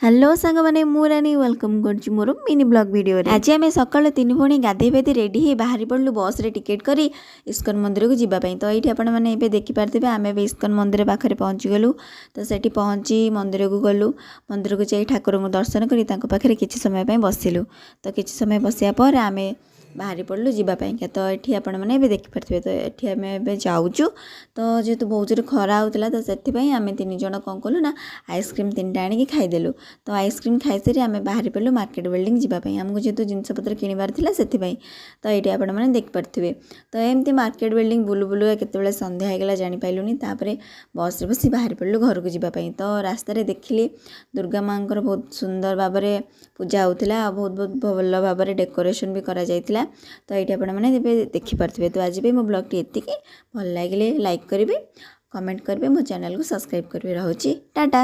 Hello ସାଙ୍ଗମାନେ, ମୁଁ ରାନୀ welcome କରୁଛି ମୋର ମିନି ବ୍ଲଗ୍ ଭିଡ଼ିଓରେ। ଆଜି ଆମେ ସକାଳୁ ତିନି ଭଉଣୀ ଗାଧେଇ ପାଧେଇ ରେଡ଼ି ହେଇ ବାହାରି ପଡ଼ିଲୁ ବସ୍ରେ ଟିକେଟ୍ କରି ଇସ୍କନ ମନ୍ଦିରକୁ ଯିବା ପାଇଁ। ତ ଏଇଠି ଆପଣମାନେ ଏବେ ଦେଖିପାରୁଥିବେ, ଆମେ ଏବେ ଇସ୍କନ ମନ୍ଦିର ପାଖରେ ପହଞ୍ଚିଗଲୁ। ତ ସେଠି ପହଞ୍ଚି ମନ୍ଦିରକୁ ଗଲୁ। ମନ୍ଦିରକୁ ଯାଇ ଠାକୁରଙ୍କୁ ଦର୍ଶନ କରି ତାଙ୍କ ପାଖରେ କିଛି ସମୟ ପାଇଁ ବସିଲୁ। ତ କିଛି ସମୟ ବସିବା ପରେ ଆମେ ବାହାରି ପଡ଼ିଲୁ ଯିବା ପାଇଁକା। ତ ଏଠି ଆପଣମାନେ ଏବେ ଦେଖିପାରୁଥିବେ, ତ ଏଠି ଆମେ ଏବେ ଯାଉଛୁ। ତ ଯେହେତୁ ବହୁତ ଜୋରେ ଖରା ହେଉଥିଲା, ତ ସେଥିପାଇଁ ଆମେ ତିନି ଜଣ କ'ଣ କଲୁ ନା ଆଇସ୍କ୍ରିମ୍ ତିନିଟା ଆଣିକି ଖାଇଦେଲୁ। ତ ଆଇସ୍କ୍ରିମ୍ ଖାଇସାରି ଆମେ ବାହାରି ପଡ଼ିଲୁ ମାର୍କେଟ ବିଲ୍ଡିଂ ଯିବା ପାଇଁ। ଆମକୁ ଯେହେତୁ ଜିନିଷପତ୍ର କିଣିବାର ଥିଲା, ସେଥିପାଇଁ। ତ ଏଇଠି ଆପଣମାନେ ଦେଖିପାରୁଥିବେ। ତ ଏମିତି ମାର୍କେଟ ବିଲ୍ଡିଂ ବୁଲୁ ବୁଲୁ କେତେବେଳେ ସନ୍ଧ୍ୟା ହେଇଗଲା ଜାଣିପାରିଲୁନି। ତାପରେ ବସ୍ରେ ବସି ବାହାରି ପଡ଼ିଲୁ ଘରକୁ ଯିବା ପାଇଁ। ତ ରାସ୍ତାରେ ଦେଖିଲି ଦୁର୍ଗା ମାଆଙ୍କର ବହୁତ ସୁନ୍ଦର ଭାବରେ ପୂଜା ହେଉଥିଲା ଆଉ ବହୁତ ବହୁତ ଭଲ ଭାବରେ ଡେକୋରେସନ୍ ବି କରାଯାଇଥିଲା। ତ ଏଇଠି ଆପଣମାନେ ଏବେ ଦେଖିପାରୁଥିବେ। ତ ଆଜି ପାଇଁ ମୋ ବ୍ଲଗ୍ଟି ଏତିକି। ଭଲ ଲାଗିଲେ ଲାଇକ୍ କରିବେ, କମେଣ୍ଟ କରିବେ, ମୋ ଚ୍ୟାନେଲକୁ ସବସ୍କ୍ରାଇବ୍ କରିବେ। ରହୁଛି, ଟାଟା।